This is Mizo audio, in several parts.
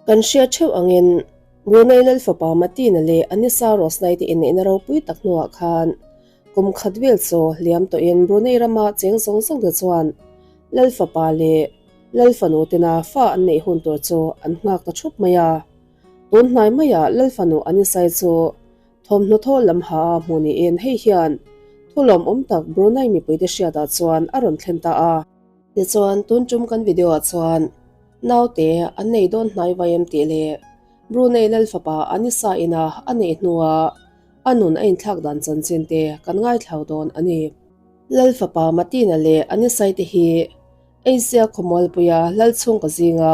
Kan hriat theuh angin Brunei Lalfapa Matina leh Anisa Rosnai te inneihna ropui tak hnuah khan kum khat vel chu liam tawhin Brunei rama cheng zawng zawng te chuan Lalfapa leh Lalfanu tena fa an neih hun tur chu an nghak ta thup mai a. Tun hnai maiah Lalfanu Anisai chu Thawmhnaw thawl lam ha a hmuh niin hei hian thu lawmawm tak Brunei mipuite hriatah chuan a rawn thlen ta a. Tichuan, tun tum kan video ah chuan naute an nei dawn hnai vai em tih leh Brunei lal fapa Anisa ina a neih hnua a nun a inthlak dan chanchin te kan ngaithlau dawn a ni. Lal fapa Matina leh Anisai te hi Asia khawmualpuia lal chhungkaw zinga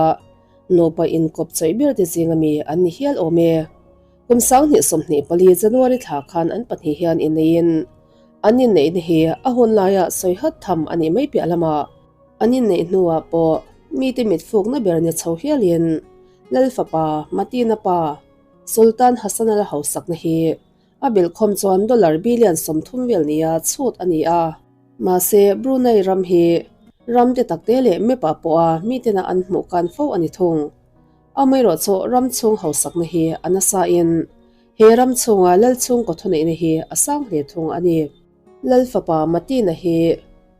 nupa inkawp chawih ber te zinga mi an ni hial awm e. Kum 2024 January thla khan an pahnih hian inneiin an inneihna hi a hun laia sawi hat tham a nih mai piah lamah an inneih hnuah pawh mite mit fukna ber ni chho hialin Lal fapa Matina pa Sultan Hassan al hausakna hi a bilhkhawm chuan dollar billion 30 vel nia chhut a ni a. Mahse Brunei ram hi ram te takte leh map ah pawha mitena an hmuh kan fo a ni thung. Amaherawh chu ram chhung hausakna hi a nasa in he ram chhunga lal chhungkaw thuneihna hi a sang hle thung a ni. Lal fapa Matina hi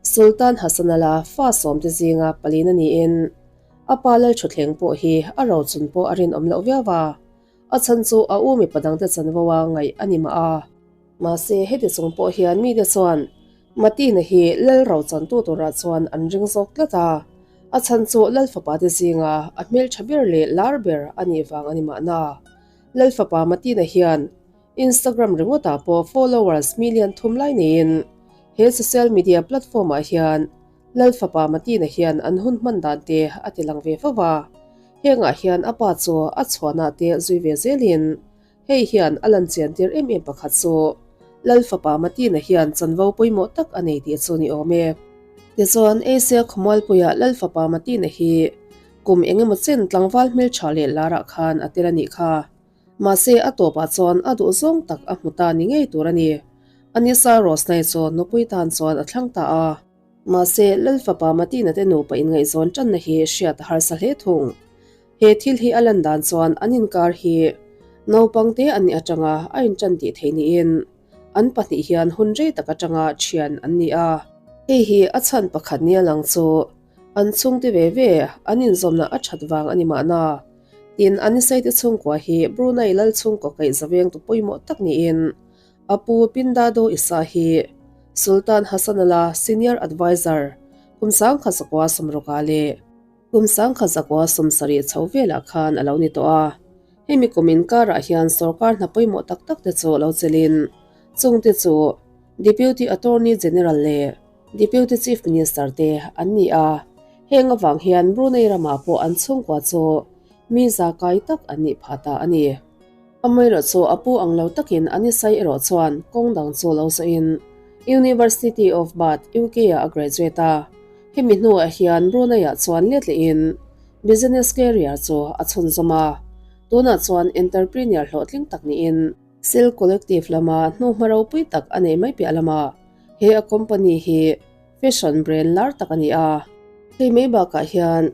Sultan Hassanal-a fa sawmte zinga palina niin a pa lal thutthleng pawh hi a rochun pawh a rinawm loh viau a, a chhan chu a u mipa dangte chanvo a ngaih a ni mah a. Mahse heti chung pawh hian mite chuan Matina hi lal rochantu turah chuan an ring zawk tlat a, a chhan chu lal fapa te zinga a hmeltha ber leh lar ber a nih vang a ni mahna. Lal fapa Matina hian Instagram ringawtah pawh followers million thum lai neiin he social media platform ah hian lal fapa Matina hian an hun hman dan te a ti lang ve fo va, hengah hian a pa chu a chhuanah te zui ve zelin Hei hian a lan chian tir em em pakhat chu Lal fapa Matina hian chanvo pawimawh tak a nei tih chu ni awm e. Tichuan Asia khawmualpuiah Lal fapa Matina hi kum eng emaw chen tlangval hmeltha leh larah khan a tel a nih kha. Mahse a tawpah chuan a duh zawng tak a hmu ta ni ngei tur a ni. Anisa Rosnai chu nupui tan chuan a thlang ta a. Mahse Lal fapa Matina te nupa inngaihzawn tanna hi hriat a harsa hle thung. He thil hi a lan dan chuan an inkar hi naupang te an nih atanga a intan tih theih niin an pahnih hian hun rei tak atanga thian an ni a. Hei hi a chhan pakhat nia lang chu an chhungte ve ve an inzawmna a that vang a ni mahna. Tin, Anisaite chhungkua hi Brunei lal chhungkaw kaih zaveng tu pawimawh tak niin a pu Pindado Isa hi Sultan Hassanal-a senior adviser kum 1960 leh Kum 1970 chho velah khan a lo ni tawh a, hemi kum inkarah hian sorkar hna pawimawh tak tak te chu lo chelin chungte chu Deputy Attorney General leh Deputy Chief Minister te an ni a, heng avang hian Brunei ramah pawh an chhungkua chu mi za kai tak an nih phah ta a ni. Amaherawh chu a pu ang lo takin Anisai erawh chuan kawng dang chu lo zawhin University of Bath, UK-ah a graduate a. Hemi hnuah hian Brunei-ah chuan let lehin business career chu a chhunzawm a, tunah chuan entrepreneur hlawhtling tak niin Silk Collective lama hnuhma ropui tak a nei mai piah lamah he a company hi fashion brand lar tak a ni a. Hei mai bakah hian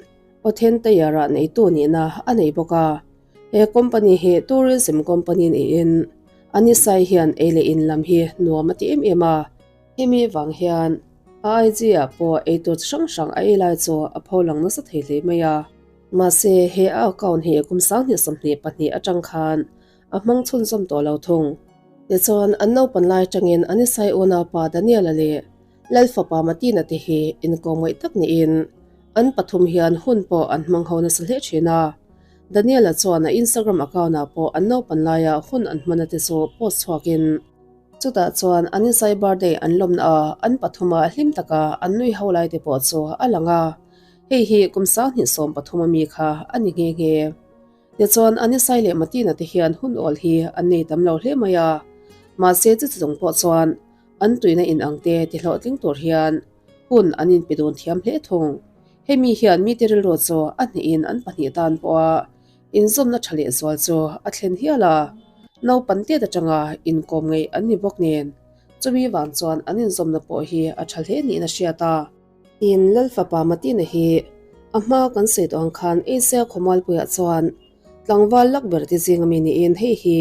Authentire-ah neitu nihna a nei bawk a, he company hi tourism company niin Anisai hian ei leh in lam hi nuam a ti em em a. Hemi vang hian a IG ah pawh eitur chi hrang hrang a ei lai chu a pho lang nasa thei hle mai a. Mahse, he a account hi kum 2022 atang khan a hmang chhunzawm tawh lo thung. Tichuan, an naupan lai atangin Anisai unaupa Daniel-a leh Lal fapa Matina te hi inkawmngaih tak niin an pathum hian hun pawh an hmang ho nasa hle thin a. Daniel-a chuan a Instagram account-ah pawh an naupan laia hun an hmana te chu post chhuakin, Chutah chuan an insai birthday an lawmna a an pathuma hlim taka an nui ho lai te pawh chu a lang a, hei hi kum 2013 ami kha a ni nghe nghe. Tichuan an insai leh Matina te hian hun awl hi an nei tam lo hle mai a, mahse chu chutawng pawh chuan an tuina in ang te ti hlawhtling tur hian hun an inpe dun thiam hle thung. Hemi hian mite rilru chu a hnihin an pahnih tan pawha Inzawmna tha leh zual chu a thlen hial a, naupan tet atanga inkawm ngeih an ni bawk nen, chumi vang chuan an inzawmna pawh hi a tha hle niin a hriat a. Tin, Lalfapa Matina hi a hma kan sawi tawh ang khan Asia khawmualpuiah chuan Tlangval lak ber te zing ami niin hei hi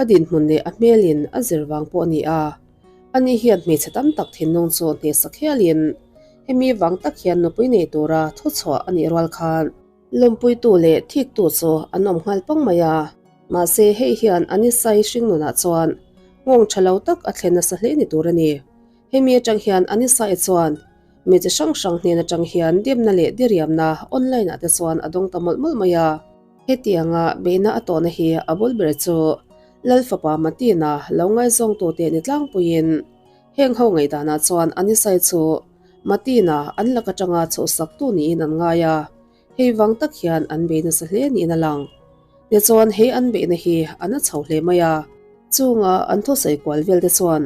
a dinhmun leh a hmelin a zir vang pawh a ni a. Ani hian hmeichhe tam tak thinlung chu hnehsak hialin hemi vang tak hian nupui nei tura thuchhuah a nih rual khan lawmpuitu leh thiktu chu an awm nghal pang mai a. Mahse hei hian Anisai hringnunah chuan nghawng tha lo tak a thlen nasa hle ni tur a ni. Hemi atang hian Anisai chuan mi chi hrang hrang hnen atang hian demna leh diriamna online ah te chuan a dawng ta mawlh mawlh mai a. Hetianga beihna a tawhna hi a bul ber chu Lal fapa Matina lo ngaizawngtute ni tlangpuiin heng ho ngaihdanah chuan Anisai chu Matina an lak atanga chhuhsaktu niin an ngai a, hei vang tak hian an bei nasa hle niin a lang. Tichuan hei an beihna hi a na chho hle mai a, chunga an thusawi kual vel te chuan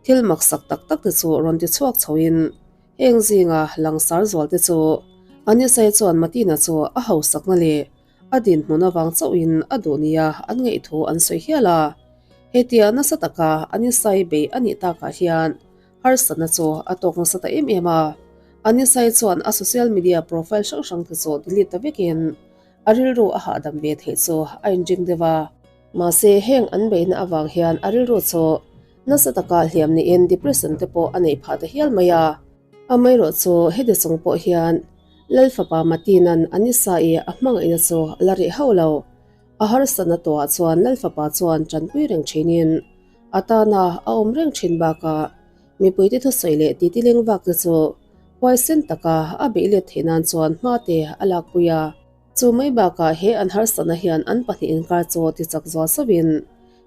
Thil maksak tak tak te chu rawn ti chhuak chhoin heng zinga langsar zual te chu Anisai chuan Matina chu a hausakna leh a dinhmun avang chauhin a duh nia an ngaih thu an sawi hial a. Hetia nasa taka Anisai bei a nih takah hian harsatna chu a tawk nasa ta em em a. Anisai chuan a social media profile hrang hrang te chu delete ta vekin a rilru a hahdam ve theih chu a inring deuh a. Mahse heng an beihna avang hian a rilru chu Nasa taka hliam niin depression te pawh a neih phah ta hial mai a. Amaherawh chu heti chung pawh hian Lal fapa Matinan Anisa i a hmangaihna chu a la rih hauh lo. A harsatna tawhah chuan Lal fapa chuan tanpui reng thinin a tana a awm reng thin bakah mipuite thusawi leh titi leng vak te chu huaisen taka a beih let theih nan chuan hma te a lakpui a. Chu mai bakah he an harsatna hian an pahnih inkar chu tichak zual sauhin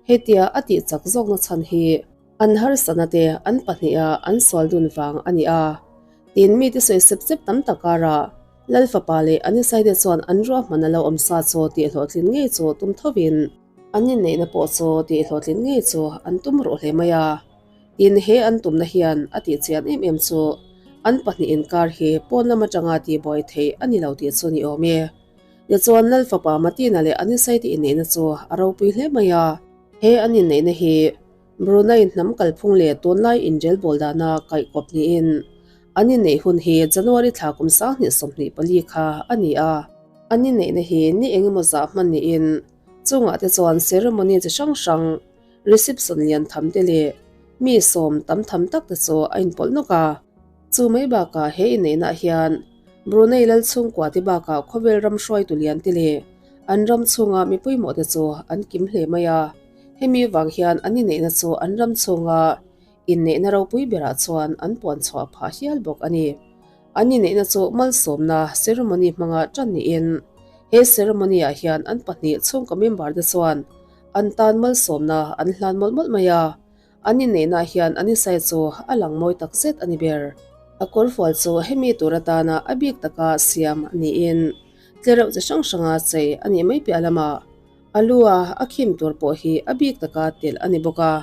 Hetia a tih chak zawkna chhan hi an harsatna te an pahniha an sual dun vang a ni a. Tin, mite sawi sep sep tam tak karah Lal fapa leh Anisaide chuan an ruahman a lo awm sa chu tih hlawhtlin ngei chu tum thovin an inneihna pawh chu tih hlawhtlin ngei chu an tum ruh hle mai a. Tin, he an tumna hian a tih chian em em chu an pahnih inkar hi pawn lam atanga tihbuai theih a ni lo tih chu ni awm e. Tichuan Lal fapa Matina leh Anisaite inneihna chu a ropui hle mai a. He an inneihna hi Brunei hnam kalphung leh tunlai inrel bawl dana kaihkawp niin an inneih hun hi January thla kum 2024 kha a ni a. An inneihna hi ni engemaw zah hman niin chungah te chuan ceremony chi hrang hrang, reception lian tham te leh mi sawm tam tham tak te chu a inpawlh nawk a. Chu mai bakah he inneihnaah hian Brunei lal chhungkua te bakah khawvel ram hruaitu lian te leh an ram chhunga mi pawimawh te chu an kim hle mai a. Hemi vang hian an inneihna chu an ram chhunga inneihna ropui berah chuan an puan chhuah phah hial bawk a ni. An inneihna chu malsawmna ceremony hmanga tan niin he ceremony ah hian an pahnih chhungkaw member te chuan an tan malsawmna an hlan mawlh mawlh mai a. An inneihnaah hian Anisai chu a lang mawi tak zet a ni ber. A kawrfual chu hemi tur atana a bik taka siam niin tlereuh chi hrang hranga chei a nih mai piah lamah a lua a khim tur pawh hi a bik taka telh a ni bawk a.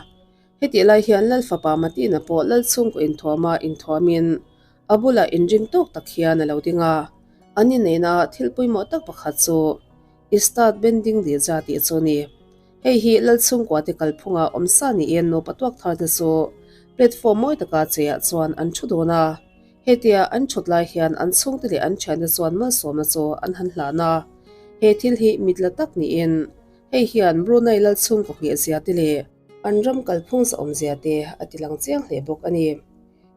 Hetih lai hian Lal fapa Matina pawh Lal chhungkaw inthuama inthuamin a bulah inring tawk tak hian a lo ding a. An inneihna thil pawimawh tak pakhat chu Istad Bending Dija tih chu a ni. Hei hi Lal chhungkua te kalphunga awm sa niin nupa tuak thar te chu platform mawi taka cheiah chuan an thu dawn a. Hetia an thut lai hian an chhungte leh an thiante chuan malsawmna chu an han hlan a. He thil hi mit la tak niin hei hian Brunei Lal chhungkaw nghehzia te leh an ram kalphung zahawmzia te a ti lang chiang hle bawk a ni.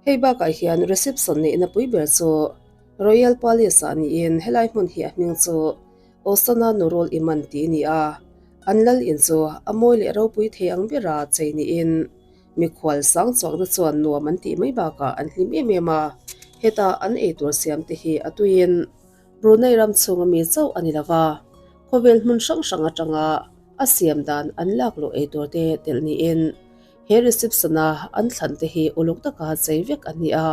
Hei bakah hian reception neihna pui ber chu Royal Palace ah niin helai hmun hi a hming chu Osana Nurul Iman tih a ni a, an lal in chu a mawi leh ropui thei ang bera chei niin mikhual sang chuangte chuan nuam an tih mai bakah an hlim em em a, heta an eitur siam te hi a tuiin Brunei ram chhunga mi chauh a ni lova, khawvel hmun hrang hrang atanga a siam dan an lak luh eitur te telh niin he reception a an thlan te hi uluk taka chei vek an ni a,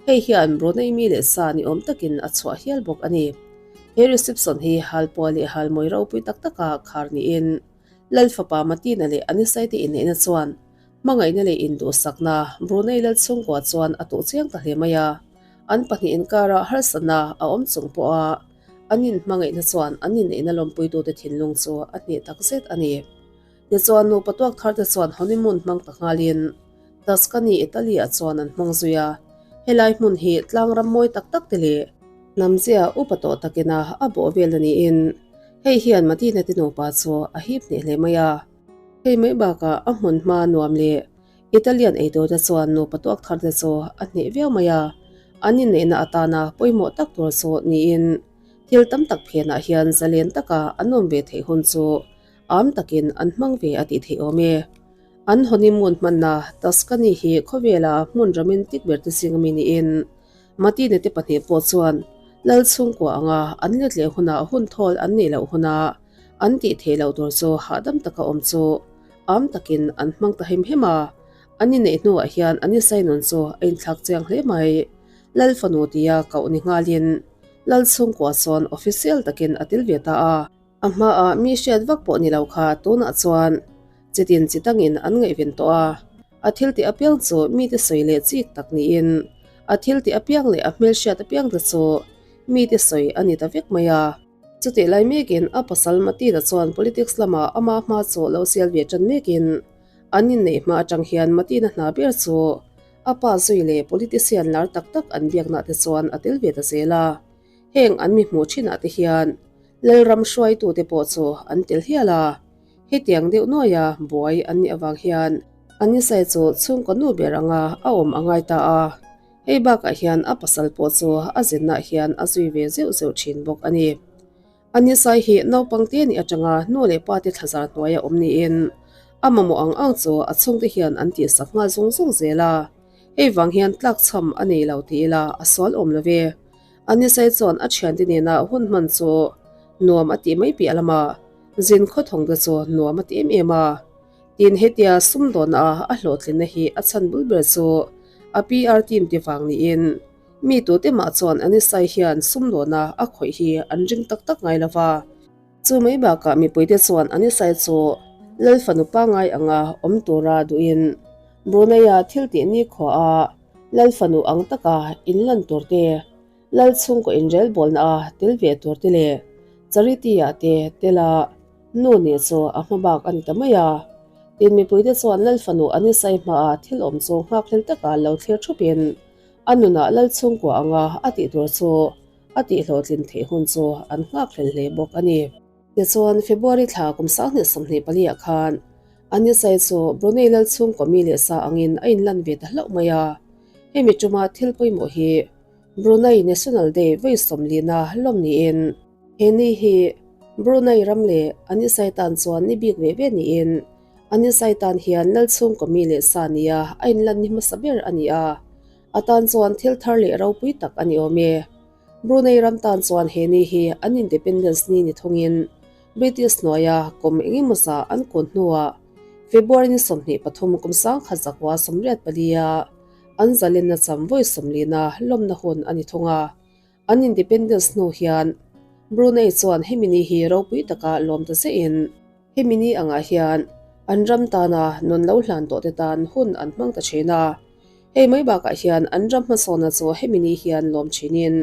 hei hian Brunei mi leh sa ni awm takin a chhuah hial bawk a ni. He reception hi halpuah leh halmawi ropui tak taka khar niin Lal fapa Matina leh Anisaite inneihna chuan hmangaihna leh induhsakna Brunei lal chhungkua chuan a tuh chiang ta hle mai a. An pahnih inkara harsatna a awm chung pawha an inhmangaihna chuan an inneihna lawmpuitute thinlung chu a hneh takzet a ni. Tichuan nupa tuak tharte chuan honeymoon hmang ta nghalin Tuscany, Italy ah chuan an hmang zui a. Helai hmun hi tlang ram mawi tak tak te leh hnamzia upa tawh takina a bawh vel a niin. Hei hian Matina te nupa chu a hip hneh hle mai a. Hei mai bakah a hmun hma nuam leh Italian eitur te chuan nupa tuak thar te chu a hneh viau mai a, an inneihna atana pawimawh tak tur chu niin thil tam tak phenah hian zalen taka an awm ve theih hun chu am takin an hmang ve a tih theih awm e. An honeymoon hmanna Tuscany hi khawvela hmun romantic ber te zing ami niin Matine te pahnih pawh chuan Lal chhungkua anga an let leh hunah hun thawl an neih loh huna an tih theih loh tur chu hahdam taka awm chu am takin an hmang ta hem hem a. An inneih hnuah hian an insai nun chu a inthlak chiang hle mai. Lal fanu tia koh ni nghalin Lal chhungkua chuan official takin a tel ve ta a. A hmaah mi hriat vak pawh ni lo kha tunah chuan chitin chi tangin an ngaihven tawh a. A thil tih apiang chu mite sawi leh chik tak niin a thil tih apiang leh a hmelhriat apiang te chu mite sawi a ni ta vek mai a. Chutih lai mekin a pasal Matina chuan politics lamah ama hma chu lo sial ve tan mekin an inneih hma atang hian Matina hna ber chu a pa zui leh politician lar tak tak an biaknah te chuan a tel ve ta zel a. Heng an mi hmuh thinah te hian Lalram hruaitute pawh chu an tel hial a. Hetiang deuh nuaia buai an nih avang hian Anisai chu chhungkaw nu ber anga a awm a ngai ta a. Hei bakah hian a pasal pawh chu a zinnaah hian a zui ve zeuh zeuh thin bawk a ni. Anisai hi naupang te nih atanga nu leh pa te thlazar hnuaia awm niin a mamawh ang ang chu a chhungte hian an tihsak nghal zung zung zel a. Hei vang hian tlakchham a nei lo ti ila a sual awm lo ve. Anisai chuan a thiante nena hun hman chu nuam a tih mai piah lamah zin khawthawng te chu nuam a ti em em a. Tin hetia sumdawnna a a hlawhtlinna hi a chhan bul ber chu a PR team te vang niin mi tute mah chuan Anisai hian sumdawnna a khawih hi an ring tak tak ngai lo va. Chu mai bakah mipuite chuan Anisai chu Lal fanu pangngai anga awm tura duhin Brunei-a thil tih nikhua a Lal fanu ang taka inlan tur te, Lal chhungkaw inrelbawlna a tel ve tur te leh Charity-ah te tela nu nih chu a hma bak a ni ta mai a. Tin mipuite chuan Lal fanu Anisai hmaah thil awm chu nghakhlel taka lo thlir thupin a nunah Lal chhungkua anga a tih tur chu a tihhlawhtlin theih hun chu an nghakhlel hle bawk a ni. Tichuan, February thla kum 2024 ah khan Anisai chu Brunei Lal chhungkaw mi leh sa angin a inlan ve ta hlauh mai a. Hemi tuma thil pawimawh hi Brunei National Day vawi sawmlina lawm niin, he ni hi Brunei ram leh Anisai tan chuan ni bik ve ve niin Anisai tan hian Lal chhungkaw mi leh sa nia a inlan ni hmasa ber a ni a, a tan chuan thil thar leh ropui tak a ni awm e. Brunei ram tan chuan he ni hi an Independence ni ni thungin British hnuaia kum engemaw zah an kun hnuah February ni 23 kum 1984 a an zalenna cham vawi sawmlina lawmna hun a ni thung a. An Independence hnu hian Brunei chuan hemi ni hi ropui taka lawm ta zehin hemi ni angah hian an ram tana nun lo hlan tawh te tan hun an hmang ta thin a. Hei mai bakah hian an ram hmasawnna chu hemi ni hian lawm thinin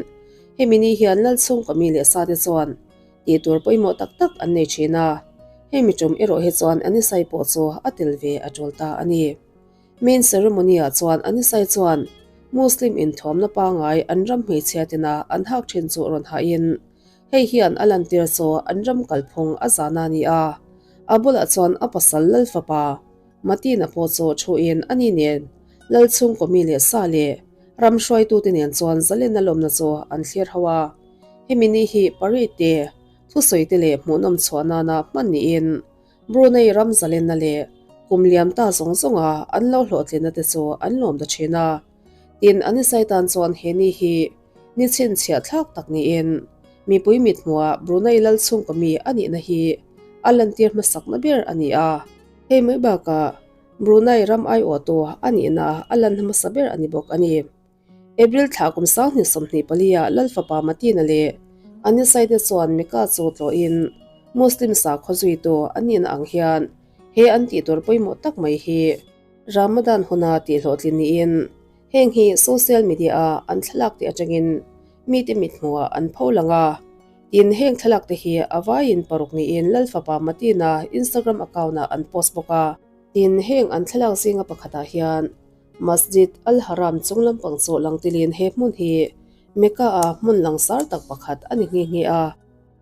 hemi ni hian lal chhungkaw mi leh sa te chuan tih tur pawimawh tak tak an nei thin a, hemi tum erawh hi chuan Anisai pawh chu a tel ve a tul ta a ni. Main ceremony ah chuan Anisai chuan Muslim inthuamna pangai an ram hmeichhia tina an hak thin chu rawn hahin hei hian a lantir chu an ram kalphung a zana a ni a, a bulah chuan a pasal lal fapa Matina pawh chu thuin a ni nen lal chhungkaw mi leh sa leh ram hruaitute nen chuan zalenna lawmna chu an thlir ho a. Hemi ni hi parade te, thusawi te leh hmuhnawm chhuah nana hman niin Brunei ram zalenna leh kum liam ta zawng zawnga an lo hlawhtlinna te chu an lawm ta thin a. Tin, Anisai tan chuan he ni hi ni chhinchhiah thlak tak niin mipui mithmuhah Brunei lal chhungkaw mi a nihna hi a lantir hmasakna ber a ni a. Hei mai bakah Brunei ram aiawhtu a nihna a lan hmasa ber a ni bawk a ni. April thla kum 2024 ah Lal fapa Matina leh Anisai te chuan Mecca chu tlawhin Muslim sakhaw zuitu an nihna ang hian he an tih tur pawimawh tak mai hi Ramadan huna tihhlawhtlin niin heng hi social media ah an thlalak te atangin mite mithmuhah an pho lang a. Tin, heng thlalak te hi a vaiin paruk niin Lal fapa Matina Instagram account ah an post bawk a. Tin, heng an thlalak zinga pakhatah hian Masjid Al-Haram chung lampang chu lang tilin he hmun hi Mecca-a hmun langsar tak pakhat a ni nghe nghe a.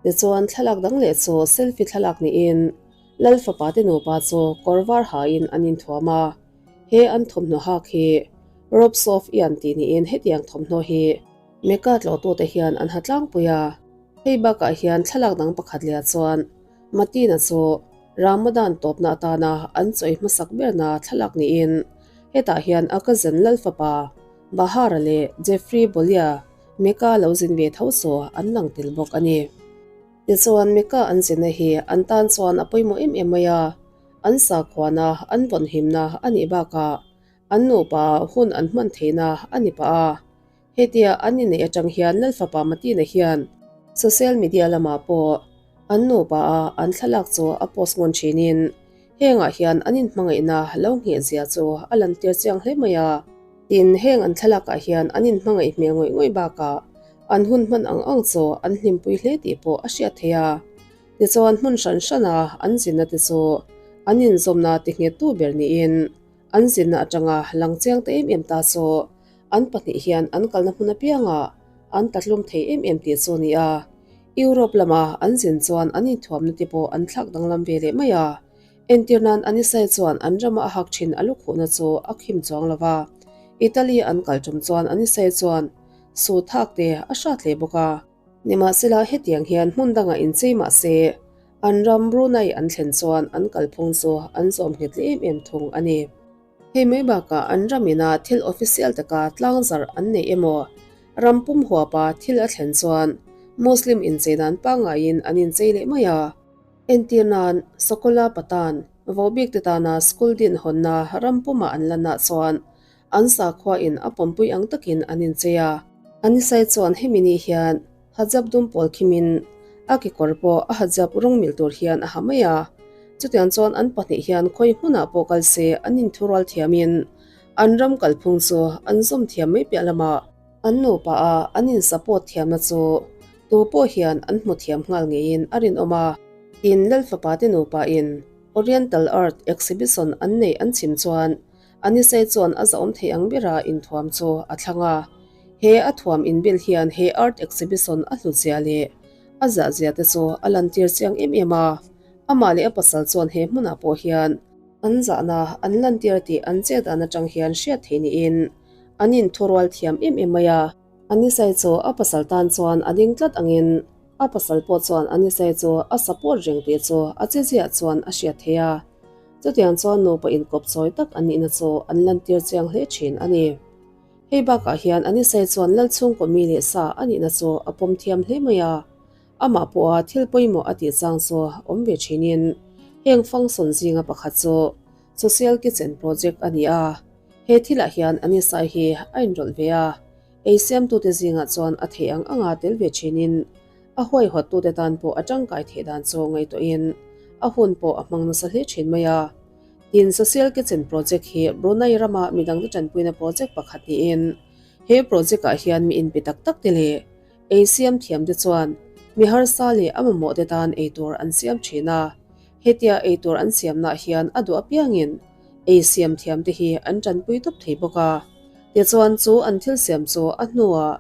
Tichuan thlalak dang leh chu selfie thlalak niin Lal fapa te nupa chu kawr var hain an inthuam a, he an thawmhnaw hak hi Robes of Ian tih niin hetiang thawmhnaw hi Mecca tlawhtute hian an ha tlangpui a. Hei bakah hian thlalak dang pakhat leh ah chuan Matina chu Ramadan tawpna atana an chawi hmasak berna thlalak niin hetah hian a cousin Lal fapa Bahara leh Jeffrey Bolia Mecca lo zin ve tho chu an lang tel bawk a ni. Tichuan Mecca an zinna hi an tan chuan a pawimawh em em mai a, an sakhuana an vawnhimna a nih bakah an nupa hun an hman theihna a ni pah a. Hetia an inneih atang hian Lalfapa Matina hian social media lamah pawh an nupa a an thlalak chu a post ngun thinin hengah hian an inhmangaihna lo ngheh zia chu a lantir chiang hle mai a. Tin, heng an thlalakah hian an inhmangaih hmel ngawih ngawih bakah an hun hman ang ang chu an hlimpui hle tih pawh a hriat theih a. Tichuan hmun hran hrana an zinna te chu an inzawmna tinghettu ber niin An zinna atanga lang chiang ta em em ta chu an pahnih hian an kalna hmun apiangah an tatlum thei em em tih chu a ni a. Europe lama an zin chuan an inthuamna te pawh an thlak danglam ve leh mai a. Entir nan Anisai chuan an rama a hak thin a lukhuhna chu a khim chuang lo va. Italy an kal tum chuan Anisai chuan suit hak te a hrat hle bawk a. Nimahsela hetiang hian hmun dangah inchei mah se An ram Brunei an thlen chuan an kalphung chu an zawm nghet leh em em thung a ni. Hei mai bakah an ram ina thil official taka tlangzarh an neih emaw, ram pum huapa thil a thlen chuan Muslim inchei dan pangaiin an inchei leh mai a. Entir nan, Sokola Patan, Vohbik te tana school din hawnna ram puma an lanah chuan an sakhua in a pawmpui ang takin an inchei a. Anisai chuan hemi ni hian Hajab dum pawl khimin a kekawr pawh a hajab rawng mil tur hian a ha mai a. Chutiang chuan an pahnih hian khawi hmunah pawh kal se an inthurual thiamin an ram kalphung chu an zawm thiam mai piah lamah an nupa a an in support thiamna chu tu pawh hian an hmu thiam nghal ngeiin a rinawm a. Tin, Lalfapa te nupa in Oriental Art Exhibition an neih an chhim chuan Anisei chuan a zahawm thei ang bera inthuam chu a thlang a. He a thuam inbil hian he art exhibition a hlutzia leh a zahzia te chu a lantir chiang em em a. Amah leh a pasal chuan he hmunah pawh hian an zahna an lantir tih an chet dan atang hian hriat theih niin an inthurual thiam em em mai a. Anisei chu a pasal tan chuan a ding tlat angin a pasal pawh chuan Anisei chu a support reng tih chu a cheziah chuan a hriat theih a. Chutiang chuan nupa inkawp chawi tak an nihna chu an lantir chiang hle thin a ni. Hei bakah hian Anisei chuan Lal chhungkaw mi leh sa a nihna chu a pawm thiam hle mai a, amah pawha thil pawimawh a tih chang chu awm ve thinin heng function zinga pakhat chu Social Kitchen Project a ni a, he thilah hian Anisai hi a inrawlh ve a, ei siamtute zingah chuan a theih ang anga tel ve thinin a huaihawttute tan pawh a tangkai theih dan chu ngaihtuahin a hun pawh a hmang nasa hle thin mai a. Tin, Social Kitchen Project hi Brunei rama midangte tanpuina project pakhat niin he project ah hian mi inpe tak tak te leh ei siam thiam te chuan mi harsa leh a mamawh te tan ei tur an siam thin a. Hetia ei tur an siamnah hian a duh apiangin ei siam thiam te hi an tanpui tawp thei bawk a. Tichuan chu an thil siam chu a hnuah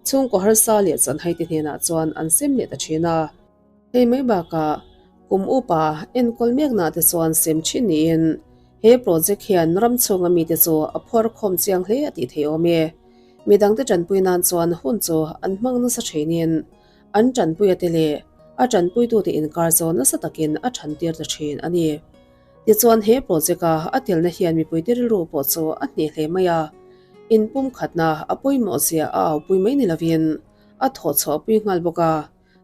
chhungkaw harsa leh chanhai te hnenah chuan an sem leh ta thin a. Hei mai bakah kum upa enkawl mekna te chuan sem thin niin he project hian ram chhunga mite chu a phuar khawm chiang hle a tih theih awm e. Midangte tanpui nan chuan hun chu an hmang nasa thinin an tanpuia te leh a tanpuitute inkar chu nasa takin a thantir ta thin a ni. Tichuan he project a a telna hian mipuite rilru pawh chu a hneh hle mai a, inpumkhatna a pawimawh zia a aupui mai ni lovin a thawhchhuahpui nghal bawk a.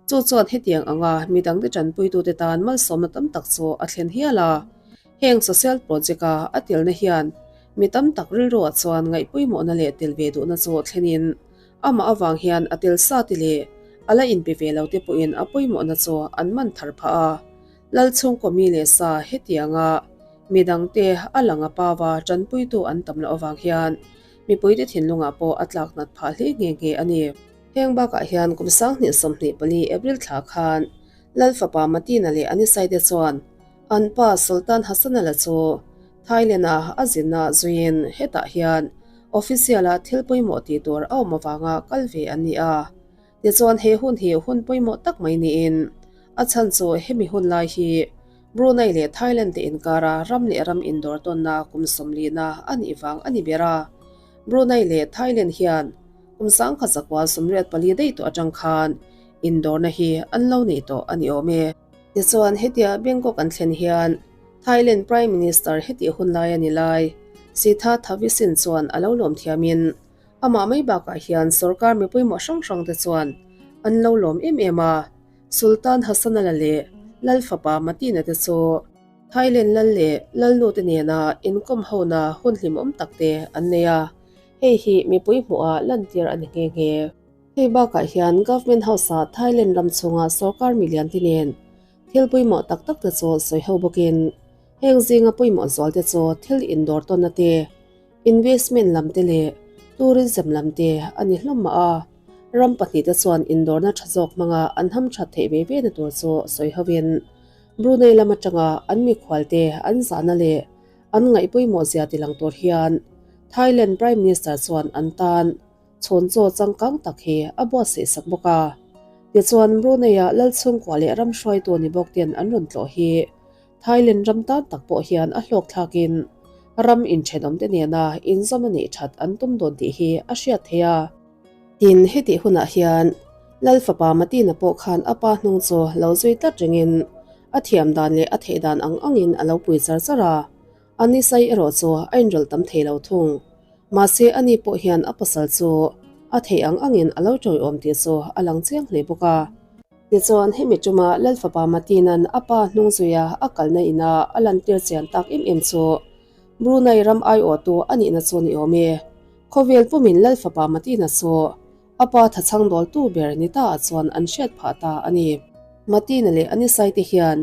Chu chuan hetiang anga midangte tanpuitute tan malsawmna tam tak chu a thlen hial a. Heng social project-a a telna hian mi tam tak rilruah chuan ngaihpawimawhna leh tel ve duhna chu thlenin amah avang hian a tel sa te leh a la inpe ve lo te pawhin a pawimawhna chu an man thar phah a. Lal chhungkaw mi leh sa hetianga midangte a lang a pava tanpuitu an tam loh avang hian mipuite thinlungah pawh a tlak nat phah hle nghe nghe a ni. Heng bakah hian kum 2024 April thla khan Lal fapa Matina leh Anisai te chuan an pa Sultan Hassanal-a chu Thailand-a a zinna zuiin hetah hian official-a thil pawimawh tih tur a awm avanga kal ve an ni a. Tichuan he hun hi hun pawimawh tak mai niin a chhan chu hemi hun lai hi Brunei leh Thailand te inkara ram leh ram indawr tawnna kum sawmlina a nih vang a ni ber a. Brunei leh Thailand hian kum sangkhat zakua 84 daih tawh atang khan indawrna hi an lo nei tawh a ni awm e. Tichuan hetia Bangkok an thlen hian Thailand Prime Minister hetih hun lai a ni lai Sitha Thavisin chuan a lo lawm thiamin Amah mai bakah hian sorkar mi pawimawh hrang hrang te chuan an lo lawm em em a, Sultan Hassanala leh Lal fapa Matina te chu Thailand lal leh Lalnu te nena inkawm hona hun hlimawm tak te an nei a, hei hi mipui hmuhah lantir a ni nghe nghe. Hei bakah hian Government House-ah Thailand ram chhunga sorkar milian te nen thil pawimawh tak tak te chu sawi ho bawkin heng zinga pawimawh zual te chu thil indawr tawnna te, Investment lam te leh tourism lam te a ni hlawm mah a, ram pahnihte chuan indawrna tha zawk hmanga an ham that theih ve ve na tur chu sawi hovin Brunei lam atanga an mikhualte an zahna leh an ngaih pawimawh zia tilang tur hian Thailand Prime Minister chuan an tan chhawn chaw changkang tak hi a buatsaih sak bawk a. Tichuan Brunei-a lal chhungkua leh ram hruaitu ni bawk ten an rawn tlawh hi Thailand ram tan tak pawh hian a hlawk thlakin ram inthenawmte nena inzawm a neih that an tum dawn tih hi a hriat theih a. Tin, hetih hunah hian Lal fapa Matina pawh khan a pa hnung chu lo zui tlat rengin a thiam dan leh a theih dan ang angin a lo pui char char a, a nisai erawh chu a inrawlh tam thei lo thung. Mahse, ani pawh hian a pasal chu a theih ang angin a lo tawiawm tih chu a lang chiang hle bawk a. Tichuan, hemi ṭuma Lal fapa Matina'n a pa hnung zuia a kalna ina a lantir chian tak em em chu Brunei ram aiawhtu a nihna chu ni awm e. Khawvel pumin Lal fapa Matina chu a pa thachhang dawltu ber ni ta ah chuan an hriat phah ta a ni. Matina leh Anisai te hian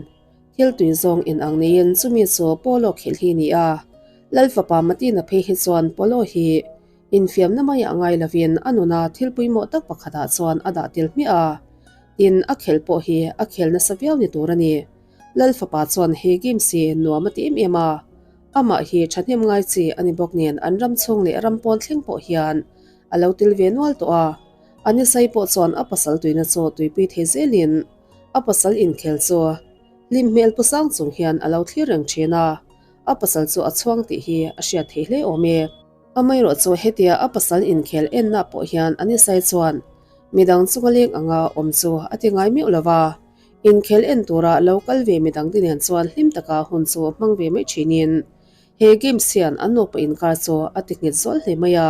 thil tui zawng inang neiin chumi chu Polo khelh hi ni a. Lal fapa Matina phei hi chuan Polo hi Infiamna maiah ngai lovin a nuna thil pawimawh tak pakhatah chuan a dah tel hmiah a, tin a khelh pawh hi a khel nasa viau ni tur a ni. Lal fapa chuan he games hi nuam a ti em em a, amah hi thahnem ngai chi a ni bawk nen an ram chhung leh ram pawn thleng pawh hian a lo tel ve nual tawh a, Anisai pawh chuan a pasal tuina chu tuipui thei zelin a pasal inkhel chu hlim hmel pu sang chung hian a lo thlir reng thin a, a pasal chu a chhuang tih hi a hriat thei hle awm e. Amaherawh chu hetia a pasal inkhel enna pawh hian Anisai chuan midang chunga leng anga awm chu a ti ngai meuh lo va, inkhel en tura lo kal ve midang te nen chuan hlim taka hun chu hmang ve mai thinin he games hian an nupa inkar chu a ti nghet zual hle mai a.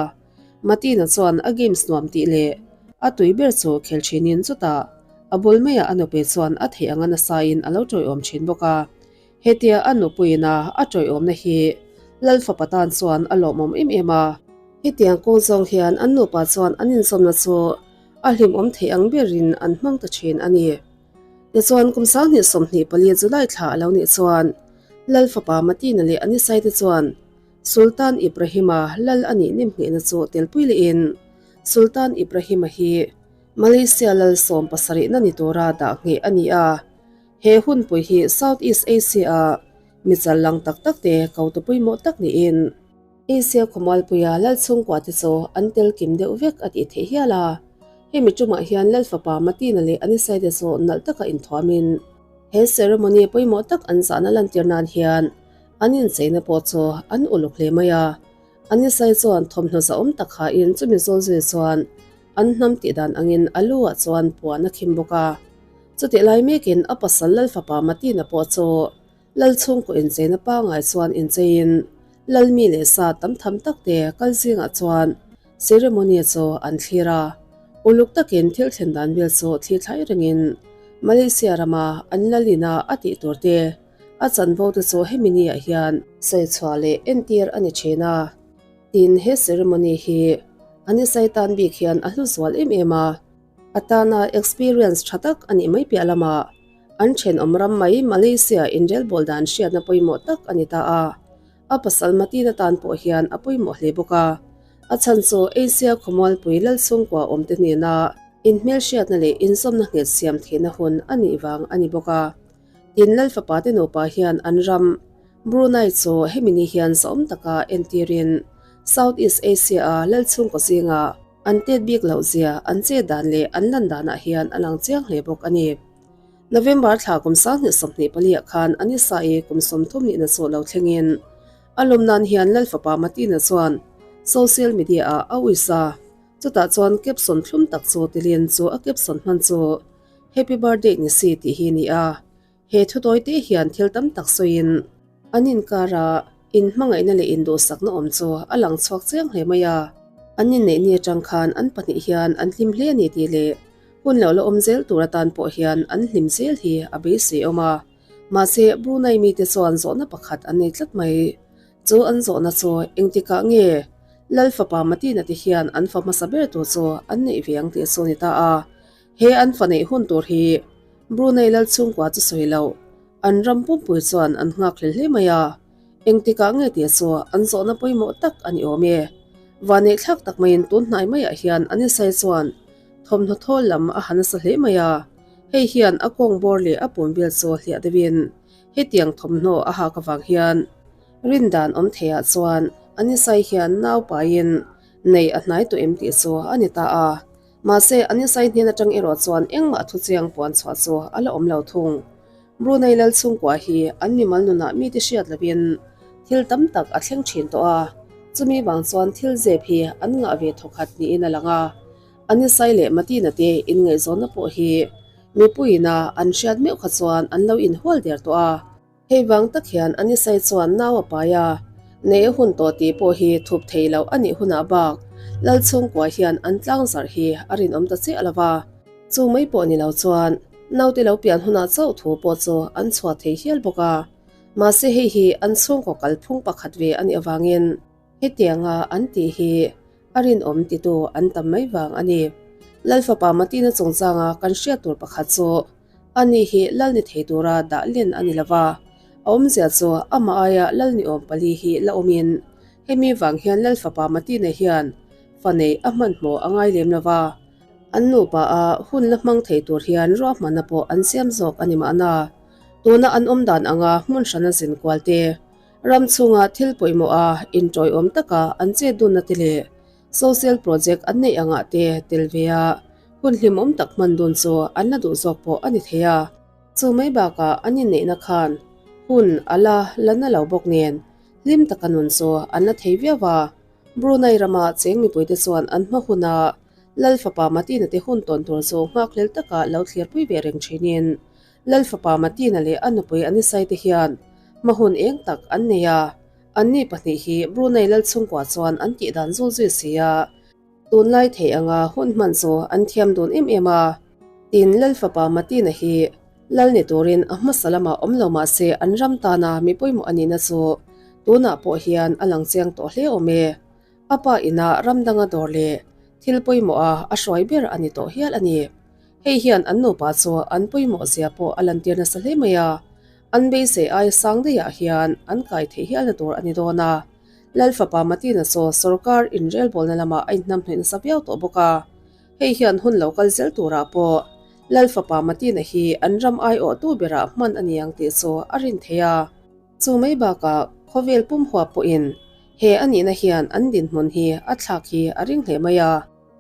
Matina chuan a games nuam tih leh a tui ber chu khel thinin chutah a bul maiah a nupui chuan a theih anga nasain a lo tawiawm thin bawk a. Hetia a nupuina a tawiawmna hi Lal fapa tan chuan a lawmawm em em a. Hetiang kawng zawng hian an nupa chuan an inzawmna chu a hlimawm thei ang berin an hmang ta thin a ni. Tichuan kum 2024 July thla a lo nih chuan Lal fapa Matina leh Anisai te chuan Sultan Ibrahima Lal a nih nemnghehna chu telpui lehin Sultan Ibrahima hi Malaysia Lal sawm pasarihna ni tura dah ngheh a ni a. He hunpui hi South East Asia-a mi chal lang tak tak te ko tu pawimawh tak niin Asia khawmualpuia lal chhungkua te chu an tel kim deuh vek a tih theih hial a. Hemi tumah hian lal fapa Matina leh Anisai te chu nalh taka inthuamin he ceremony pawimawh tak an zahna lantir nan hian an incheina pawh chu an uluk hle mai a. Anisai chuan thawmhnaw zahawm tak hain chumi zawl zui chuan an hnam tih dan angin a lu ah chuan puan a khim bawk a. Chutih lai mekin a pasal Lal fapa Matina pawh chu Lal chhungkaw incheina pangai chuan incheiin Lal mi leh sa tam tham tak te kal zingah chuan ceremony chu an thlir a. Uluk takin thil thlen dan vel chu thli thlai rengin Malaysia rama an Lal ina a tih tur te a chanvo te chu hemi ni ah hian sawichhuah leh entir a ni thin a. Tin, he ceremony hi Anisai tan bik hian a hlu zual em em a. A tana experience tha tak a nih mai piah lamah an thenawm ram mai Malaysia inrelbawl dan hriatna pawimawh tak a ni ta a. A pasal Matina tan pawh hian a pawimawh hle bawk a. A chhan chu Asia khawmualpui lal chhungkua awmte hnena inhmelhriatna leh inzawmna nghet siam theihna hun a nih vang a ni bawk a. Tin, lal fapa te nupa hian an ram Brunei chu hemi ni hian zahawm taka entirin South East Asia-a lal chhungkaw zingah. An tet bik loh zia, an chet dan leh an lan danah hian a lang chiang hle bawk a ni. November thla kum 2024 ah khan Anisa-i kum 30 nihna chu lo thlengin a lawm nan hian Lalfapa Matina chuan social media ah a uisa. Chutah chuan caption thlum tak chu tilin chu a caption hman chu Happy birthday ni si tih hi ni a. He thutawi te hian thil tam tak sawiin an inkara inhmangaihna leh induhsakna awm chu a lang chhuak chiang hle mai a. An inneih ni atang khan an pahnih hian an hlim hle a ni tih leh hun lo la awm zel tur atan pawh hian an hlim zel hi a beisei awm a. Mahse, Brunei mite chuan zawhna pakhat an nei tlat mai. Chu an zawhna chu engtikah nge Lal fapa Matina te hian an fa hmasa ber tur chu an neih ve ang tih chu a ni ta a. He an fa neih hun tur hi Brunei lal chhungkua chu sawi loh, an ram pumpui chuan an nghak hlel hle mai a. Engtikah nge tih chu an zawhna pawimawh tak a ni awm e. Vanneih thlak tak maiin tun hnai maiah hian Anisai chuan thawmhnaw thawl lam a ha nasa hle mai a. Hei hian a kawng bawr leh a pum vel chu hliah deuhin hetiang thawmhnaw a hak avang hian rindan awm theiah chuan Anisai hian nau paiin nei a hnai tawh em tih chu a ni ta a. Mahse, Anisai hnen atang erawh chuan engmah thuchiang puan chhuah chu a la awm lo thung. Brunei lal chhungkua hi an mimal nunah mite hriat lovin thil tam tak a thleng thin tawh a, chumi vang chuan thil zep hi an ngah ve thawkhat niin a lang a. Anisai leh Matina te inngaihzawnna pawh hi mipuiina an hriat meuh kha chuan an lo inhual der tawh a. Hei vang tak hian Anisai chuan nau a pai a, nei a hun tawh tih pawh hi thup thei loh a nih hunah bak Lal chhungkua hian an tlang zarh hi a rinawm ta chiah lo va. Chu mai pawh ni lo chuan naute lo pian hunah chauh thu pawh chu an chhuah thei hial bawk a. Mahse hei hi an chhungkaw kalphung pakhat ve a nih avangin hetianga an tih hi a rinawm titu an tam mai vang a ni. Lal fapa Matina chungchanga kan hriat tur pakhat chu Ani hi lal ni thei tura dah len a ni lova, a awmzia chu amah aia lal ni awm pali hi la awmin hemi vang hian lal fapa Matina hian fa neih a hmanhmawh a ngai lem lova, an nupa a hun la hmang thei tur hian ruahmanna pawh an siam zawk a ni mahna. Tuna an awm dan anga hmun hrana zin kual te, ram chhunga thil pawimawh a intawiawm taka an chet dunna te leh Social project an neih angah te tel ve a, hun hlimawm tak hman dun chu an la duh zawk pawh a ni thei a. Chu mai bakah an inneihna khan hun a la la na lo bawk nen hlim taka nun chu an la thei viau a. Brunei rama cheng mipuite chuan an hma huna Lal fapa Matina te hun tawn tur chu nghakhlel taka lo thlirpui ve reng thinin Lal fapa Matina leh a nupui Anisai te hian hma hun eng tak an nei a. Anni pahnih hi Brunei lal chhungkua chuan an tih dan zul zui si a, tunlai thei anga hun hman chu an thiam dun em em a. Tin, lal fapa Matina hi lal ni turin a hmasa lamah awm lo mah se an ram tana mi pawimawh a nihna chu tunah pawh hian a lang chiang tawh hle awm e. A pa inah ram danga dawr leh thil pawimawha a hruai ber a ni tawh hial a ni. Hei hian an nupa chu an pawimawh zia pawh a lantir nasa hle mai a. An beisei aia sang daihah hian an kai theih hialna tur a ni dawn a. Lal fapa Matina chu sorkar inrelbawlna lamah a inhnamhnawih nasa viau tawh bawk a. Hei hian hun lo kal zel turah pawh Lal fapa Matina hi an ram aiawhtu berah hman a ni ang tih chu a rin thei a. Chu mai bakah khawvel pum huap pawhin he a nihna hian an dinhmun hi a thlak hi a ring hle mai a.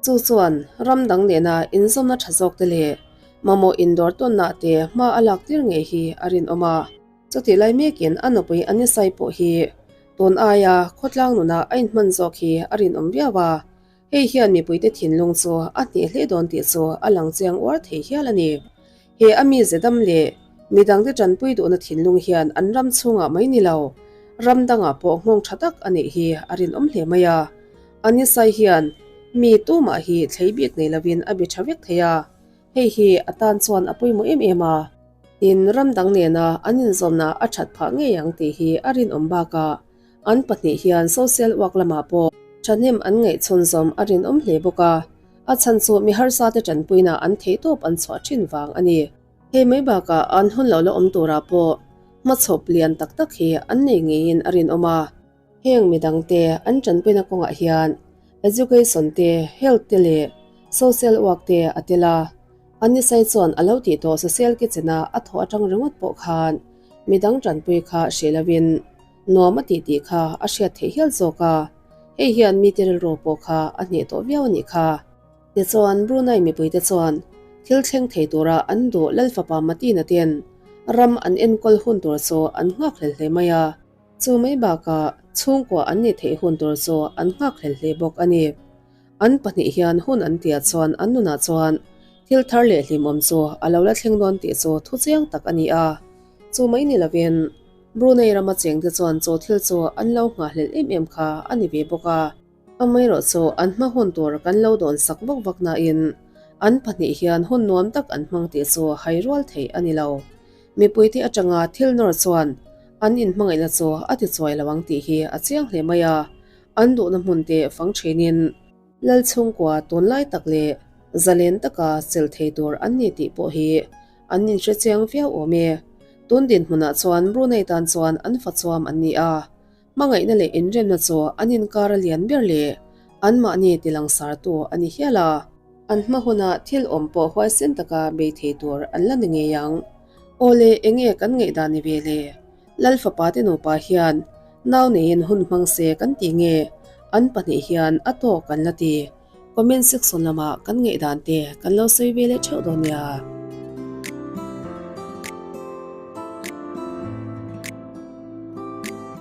Chu chuan ram dang nena inzawmna tha zawk te leh mamawh indawr tawnna te hma a lak tir ngei hi a rinawm a. Chutih lai mekin a nupui Anisai pawh hi tun aia khawtlang nunah a inhman zawk hi a rinawm viau a, hei hian mipuite thinlung chu a hneh hle dawn tih chu a lang chiang uar thei hial a ni. He a mize dam leh midangte tanpui duhna thinlung hian an ram chhungah mai ni lo, ram dangah pawh nghawng tha tak a neih hi a rinawm hle mai a. Anisai hian mi tumah hi thlei bik nei lovin a be tha vek thei a, hei hi a tan chuan a pawimawh em em a. Tin, ram dang nena an inzawmna a that phah ngei ang tih hi a rinawm bakah an pahnih hian social work lamah pawh thahnem an ngaih chhunzawm a rinawm hle bawk a, a chhan chu mi harsa te tanpuina an theihtawp an chhuah thin vang a ni. Hei mai bakah an hun lo la awm turah pawh hmachhawp lian tak tak hi an nei ngeiin a rinawm a. Heng midangte an tanpuina kawngah hian education te, health te leh social work te a tel a. Anisai chuan a lo tih tawh social kitchen-a a thawh atang ringawt pawh khan midang tanpui kha hreh lovin nuam a tih tih kha a hriat theih hial zawk a. Hei hian mite rilru pawh kha a hneh tawh viau a nih kha. Tichuan, Brunei mipuite chuan thil thleng thei tura an duh Lal fapa Matina ten ram an enkawl hun tur chu an nghakhlel hle mai a. Chu mai bakah chhungkua an nih theih hun tur chu an nghakhlel hle bawk a ni. An pahnih hian hun an tia chuan an nunah chuan thil thar leh hlimawm chu a lo la thleng dawn tih chu thu chiang tak a ni a. Chu mai ni lovin Brunei rama chengte chuan chu thil chu an lo nghahhlelh em em kha a ni ve bawk a. Amaherawhchu an hma hun tur kan lo dawn sak vak vak nain an pahnih hian hun nuam tak an hmang tih chu hai rual theih a ni lo. Mipuite atanga thil nawr chuan an inhmangaihna chu a ti chuai lo ang tih hi a chiang hle mai a, an duhna hmun te fang thinin Lal chhungkua tunlai tak leh zalen taka chelh thei tur an ni tih pawh hi an inhre chiang viau awm e. Tun dinhmunah chuan Brunei tan chuan an fachuam an ni a, Hmangaihna leh inremna chu an inkar a lian ber leh anmahni tilangsartu a ni hial a. An hma huna thil awm pawh huaisen taka bei thei tur an la ni ngei ang. Aw le, enge kan ngaihdan ni ve le? Lal fapa te nupa hian nau neiin hun hmang se kan ti nge? An pahnih hian a tawk kan la ti. Comment section lamah kan ngaihdan te kan lo sawi ve leh theuh dawn nia.